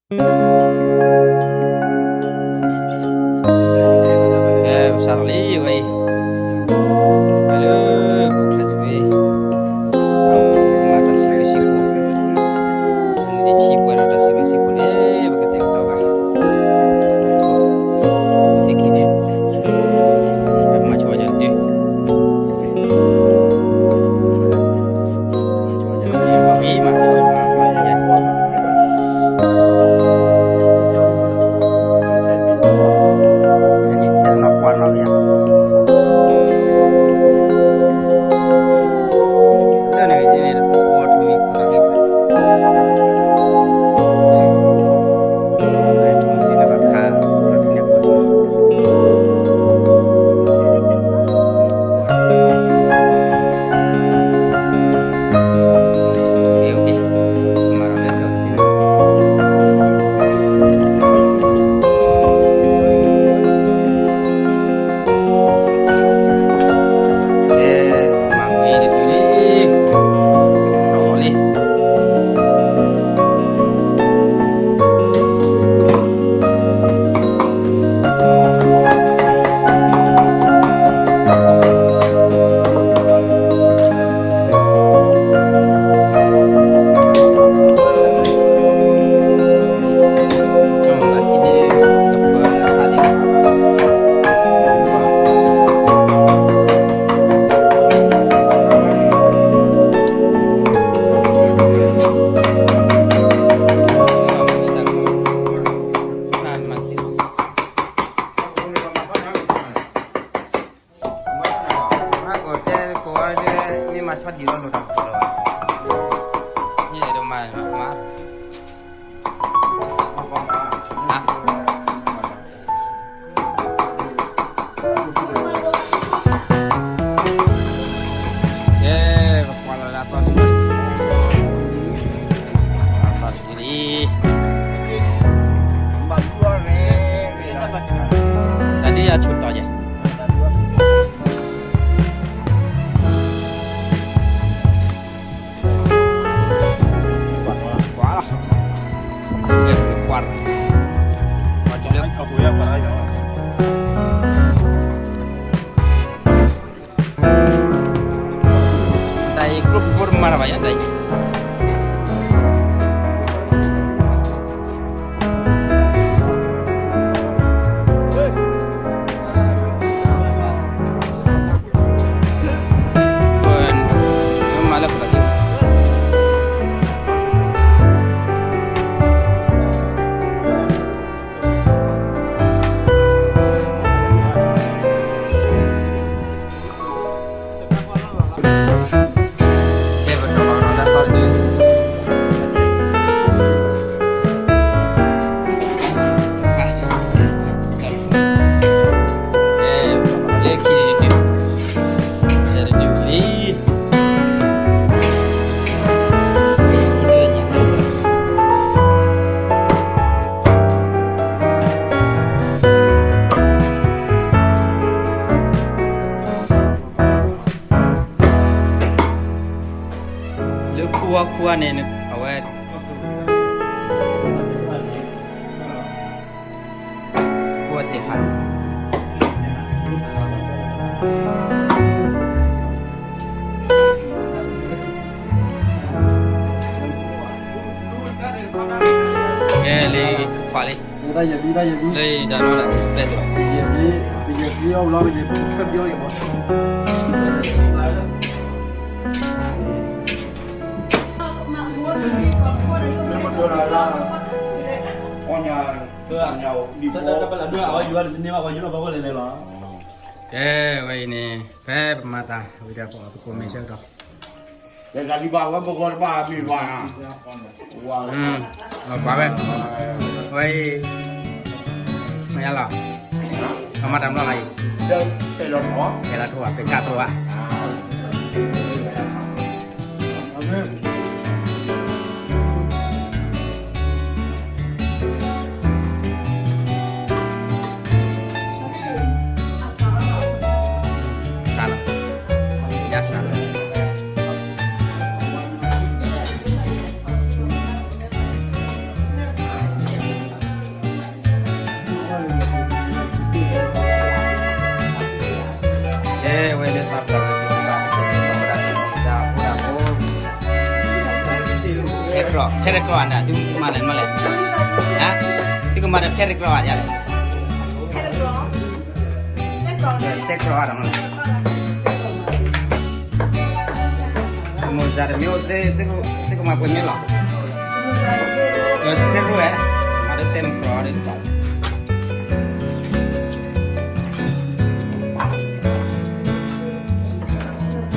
ကဲ ပစးထီၣ်လံဝဲအံၤ, ဝဲလၢ ပချၢစပံး, မၤတၢ်စံးဘျုးစံးဖှိၣ်, နံၣ်ဆံပှဲၤဒီးတၢ်စံးဘျုးစံးဖှိၣ်န့ၣ် ပကတဲာ်ကတီၤဘၣ်, သ့ၣ်ခံန့ၣ်, ပမၤဆိဝဲဒၣ်တဒု မ့ၢ်မၤဆီဒံးလီၤလိာ်တၢ်ဖိလီၤ, န့ၣ်ဒိးမၤမၤ, ကဲ ပကွၢ်လီၤလၢအသီတ, အသီတဒံး, တၢ်ဒ်အဆိတီၤယဲၢ် ကွၢ်လီၤ, ကွၢ်လီၤ, ကွၢ်လီၤ, တၢ်အံၤကျိဖိတမၤတၢ်ဘၣ်ယါတၢ်အံၤ ကဲ ပကမၤလီၤလၢအသီတဒု, လၢခံတဒု, တဒုလံ လၢခူအီၣ်ခူအီန့ၣ် အဝဲ ခူအီၣ်သ့ၣ်တဖၣ် ကဲလံ ခွါလံ လၢတၢ်နီၢ်လၢ ပျဲၢ်တဘၣ် ကဲ ဝဲအံၤန့ၣ် ဖဲပမၤတၢ်ဝံၤဒီး ပအီၣ်သကိးမ့ၤဆၢကတီၢ် လၢတၢ်လံဘၣ်ဝဲပဂီၢ်တဘၣ်မ့ၢ်ဘၣ်နၤ လီၤပှၤဝဲ ဝဲအံၤ မ့ၢ်လီၤ အမၤတၢ်မနီၤလီၤအံၤ အဲၣ်လီၤထိၣ် အဲၣ်လီၤထိၣ်ဘၣ် စးလီၤ ယါစးလီၤ ကဲ ဖဲတကျီၢ်အတၢ် သုမၤလဲၣ်မၤလဲၣ်, သုကမၤဒီးဖဲတကျီၢ်အတၢ်လဲၣ်, စဲးကျီၢ်အတၢ်မၤလဲၣ်, စမူစၤတမ့ၢ်အိၣ်သ့, သုကမၤပှဲၤမ့ၢ်လီၤ, စဲးကျီၢ်ဝဲ, မၤဒီးစဲးကျီၢ်ဒ်တၢ်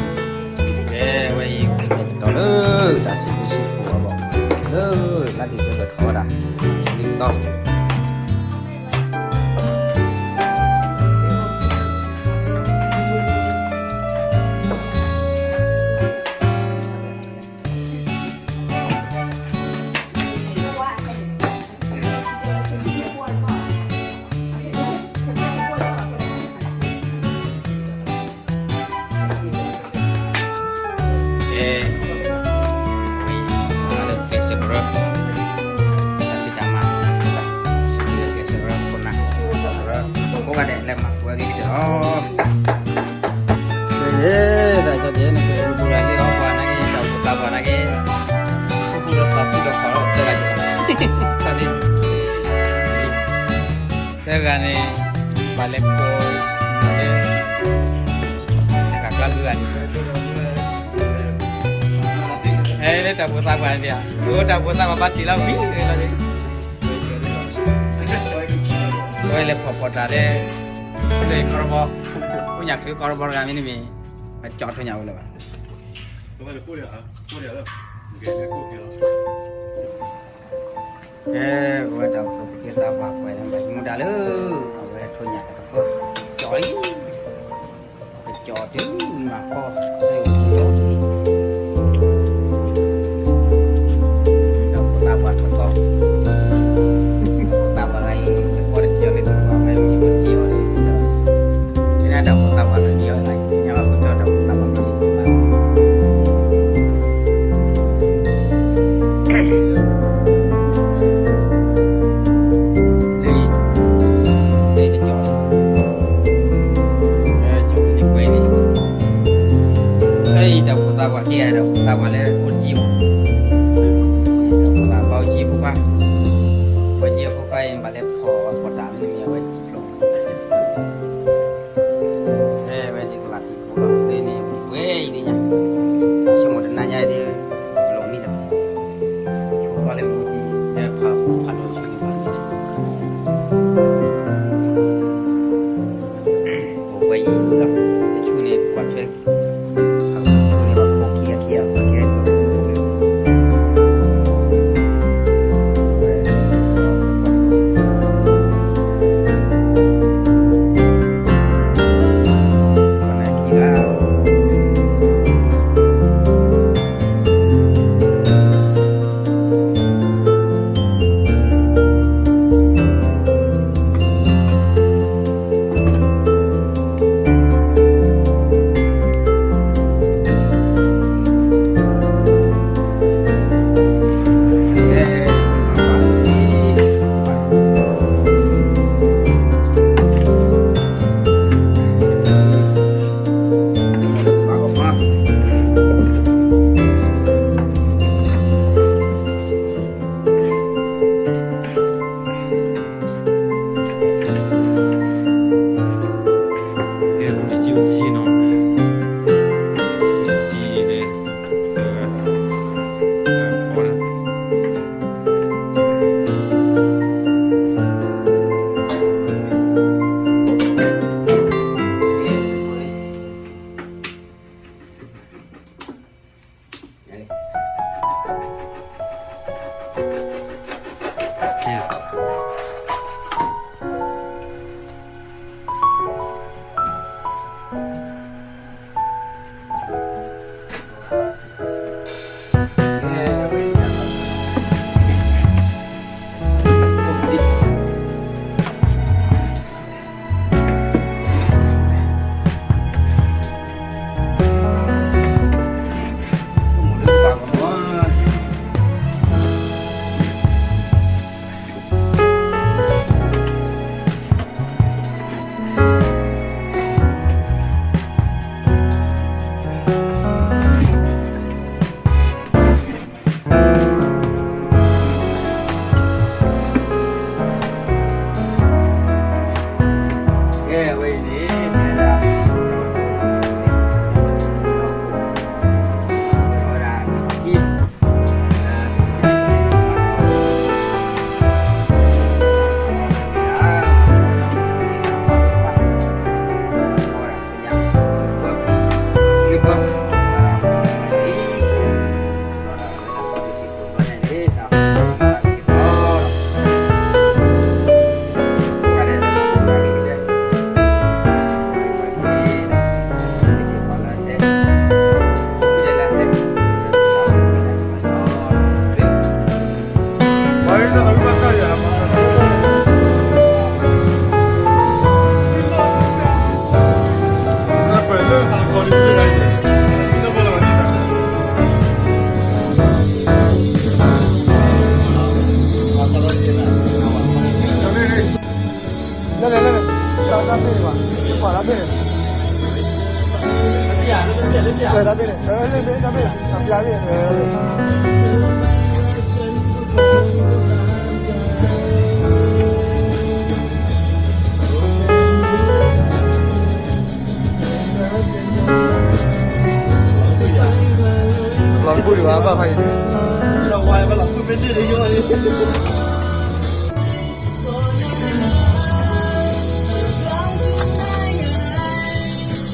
ကဲ ဝဲအံၤ ကတီၤလၢ တၢ်စံးဘျုးစံးဖှိၣ်အီၤဘၣ် လၢ လါဒံၣ်စ့ဘၢၣ်ထီၣ်ဝဲဒၣ် လံာ်သီ ကဲ, လၢကျဲးစၢးကရၢ, တၢ်ဖံးတၢ်မၤ, လၢကျဲးစၢးကရၢ ခိၣ်နၢ်, ကရၢ ကိးဂၤဒဲး လဲၤမၤပှဲၤဂ့ၤကတၢၢ်လီၤ. တၢ်ကီဒ်န့ၣ် ပူၤလၢက့ၤအီၣ်ပှၤနာ်က့ၤ တၢ်အိၣ်ဖှိၣ်သးပှၢ်နာ်က့ၤ, ပူၤလၢသးစုဒီးခီၣ်လီၤ သၢဂၤယံၤ, သၢဂၤန့ၣ် ဘၣ်လဲၤဖိး, လၢ တၢ်ကျါလွံၢ်ဂၤန့ၣ် ဟဲလၢတၢ်အိၣ်ဖှိၣ်သးပှၢ်န့ၣ် အိၣ်တၢ်အိၣ်ဖှိၣ်သးပှၢ်ဘၣ်တ့ၢ်လီၤဝံၤလီၤ, ဝဲလဲၤဖီၣ်ဖီၣ်တၢ်လၢ လၢကီၢ်ရဘီ, အိၣ်ညၣ်ချုးကီၢ်ရဘီတဂၤမ့ၢ်န့ၣ်မ့ၢ် အကၠီထိၣ်ညၣ်အိၣ်လၢၤဘၣ်. ကဲ, ပဝဲတၢ်အိၣ်ဖှိၣ်သးပှၢ်ပှဲၤန့ၣ် ဘၣ်ယမူဒါလၢ အဝဲထိၣ်ညၣ်တၢ်ကပၢၢ် ကၠီလံ, ကၠီတုၤမၤဃီ, တၢ်အိၣ်ဖှိၣ်သးပှၢ်ထီၣ်သီ, တၢ်အိၣ်ဖှိၣ်သးပှၢ်ဂၤအံၤ စကွီတဆံအီၤလၢတၢ်အိၣ်ဖှိၣ်အဝဲမ့ၢ်ပက့ၤအီၤလၢ မ့ၢ်ဒၣ်တၢ်အိၣ်ဖှိၣ်သးပှၢ်လၢဒ်အီၤ ညါဘၣ်ကတီၢ်တၢ်အိၣ်ဖှိၣ်သးပှၢ်လၢဒ်အံၤ လၢတကၠီၤ, လၢတကၠီၤန့ၣ်ကွဲးန့ၣ်, လၢအံၤတၢ်အိၣ်ဖှိၣ်သးပှၢ်က့ၤ တၢ်အိၣ်ဖှိၣ်သးပှၢ်လၢအိၣ်တယံၤဘၣ်, တၢ်အိၣ်ဖှိၣ်သးပှၢ်အိၣ်တယံၤဖိခွါ, အိၣ်တယံၤဖိခွါအံၤ ဘၣ်လဲၤဖီၣ်ပီၣ်တၢ်မ့ၢ်န့ၣ်မ့ၢ်အဝဲတယံၤဖျိ ဖဲဝဲဒ်ကလးတံၢ်ဖိလီၤ ဖဲန့ၣ်ဝဲအံၤဒ်ညါ, ဆိကမိၣ်တနၤညါအံၤဒ် ကလိၣ်မံဒီး ဆိသီလၢမူကံ ဖးဖးဒိၣ်ဆိန့ၣ်ဘၣ်န့ၣ် အိၣ်ဝဲအံၤလီၤ တဆူန့ၣ် ပှၤထွဲ ဖးဒိၣ်ဆိန့ၣ်ဘၣ် ခိၣ်ခံအခံအ ပှၤကဲ ပှၤခံဂၤ လဲၣ်လဲၣ်လဲၣ်လဲၣ်, တၢ်တၢ်ဘ့ၣ်န့ၣ်ဘၣ်, တၢ်တၢ်ဘ့ၣ်န့ၣ်, တၢ်ဘ့ၣ်န့ၣ်, တၢ်ဘ့ၣ်န့ၣ်, အပျးဘ့ၣ်န့ၣ်, လီၤဘှံးဘၣ်ဘၣ်ဖးအံၤန့ၣ်, လီၤဝါဘၣ်လီၤဘှံးမ့ၢ်န့ၢ်လၢယိၤအံၤ ယ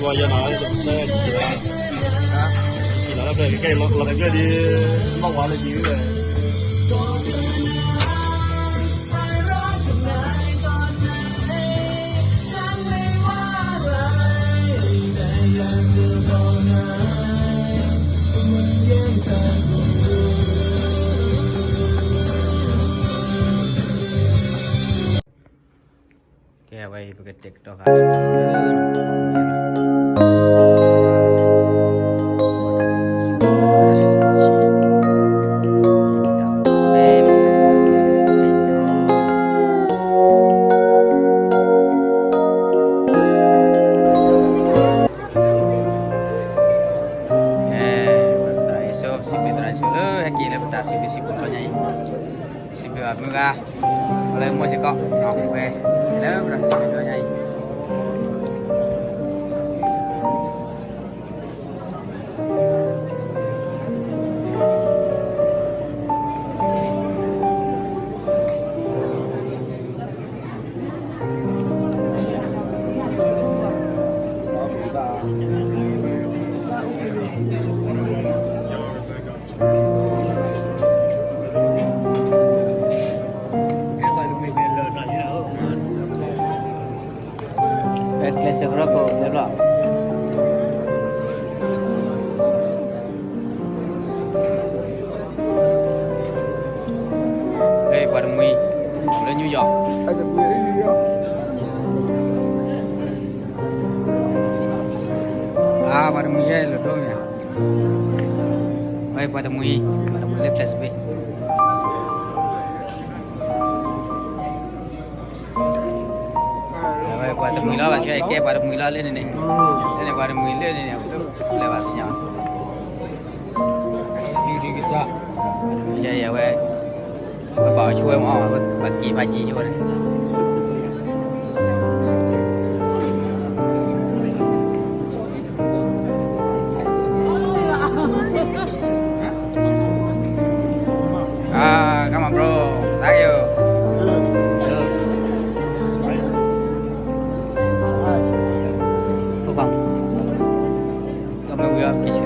ွၤယွၤနၤ, လီၤကကျၢၢ်ဒ် လီၤဝါလၢယိၤဝဲ. ကဲ အဝဲအံၤ ပကတဲာ်ကတီၤဃာ် သရၣ်ယ့ၣ်ၡူး, စံးဘျုးသရၣ်ယ့ၣ်ၡူးလၢဟဲက့ၤလၢပတၢ်စံးဘျုးစံးဖှိၣ်တခီညါအံၤ, စံးဘျုးဘၣ်မုၢ်ဂၤ လၢမိၢ်စ့ၢ်ကီး အဝဲ လၢပတၢ်စံးဘျုးတခီညါအံၤ. ပှၤတမှံၤ လၢ New York, ပှၤတမှံၤယဲၢ်လီၤဒိၣ်မး, ပှၤတမှံၤ ပှၤတမှံၤလၢ Plattsburgh ပှၤတမှံၤလီၤ ဘၣ်ဆၣ်ကဲပှၤတမှံၤလီၤလၢန့ၣ်န့ၣ်, လၢန့ၣ်ပှၤတမှံၤလၢန့ၣ်န့ၣ် လၢဘၣ်သ့ၣ်ညါ, ယဲယဲဝဲ, ဝဲဘၣ်အီၤဆိဝဲမ့ၢ်အီၤ ပှၤက့ၤဖးကံဆိဝဲန့ၣ် Ah, come on, bro. Thank you. Come on. Come on, we are kitchen.